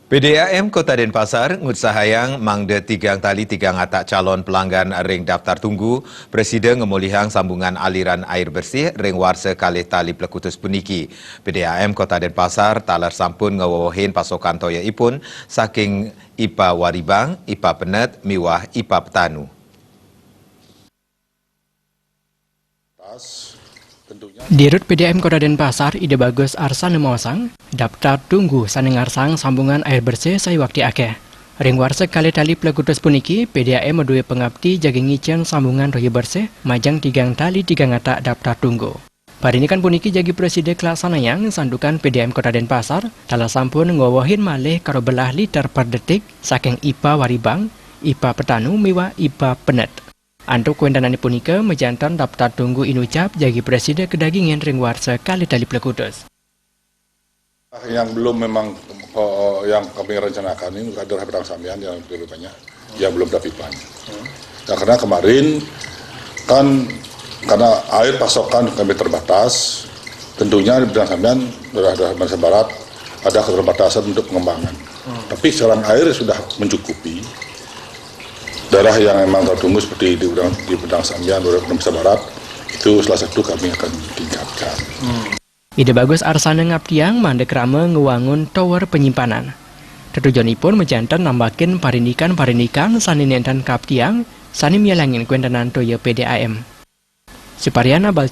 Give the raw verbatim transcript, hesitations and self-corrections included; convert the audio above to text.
P D A M Kota Denpasar ngutsahayang mangda tigang tali tigang atak calon pelanggan ring daftar tunggu, prasida ngemulihang sambungan aliran air bersih ring warsa kalih tali plekutus puniki. P D A M Kota Denpasar taler sampun ngewewehin pasokan toyaipun saking IPA Waribang, IPA Penet, miwah IPA Petanu. Dirut P D A M Kota Denpasar, Ida Bagus Arsana maosang, daftar tunggu sane ngarsang sambungan air bersih saiwakti akeh. Ring warsa kalih tali plekutus puniki, P D A M madue pangapti jagi ngicen sambungan toya bersih majeng tigang tali tigang atak daftar tunggu. Parindikan puniki jagi prasida kalaksanayang santukan P D A M Kota Denpasar taler sampun ngwewehin malih karo belah liter per detik saking IPA Waribang, IPA Petanu miwah IPA Penet. Antuk kuentenane punika majanten daftar tunggu inucap jagi prasida kadagingin ring warsa kalih tali plekutus. Yang belum memang, eh, yang kami rencanakan ini adalah Padang Sambian yang lebih banyak, yang belum ada pipanya. Ya, karena kemarin kan karena air pasokan kami terbatas, tentunya di Padang Sambian, daerah, daerah Bangsa Barat ada keterbatasan untuk pengembangan. Tapi sekarang air sudah mencukupi, daerah yang memang tertunggu seperti di Padang, di Padang Sambian, daerah Bangsa Barat, itu salah satu kami akan tingkatkan. Ida Bagus Arsana ngaptiang mangda krama ngwangun tower penyimpanan. Tetujonipun majanten nambakin parindikan-parindikan sane nenten kaptiang, sane mialangin kuentenan toya P D A M. Suparyan Abal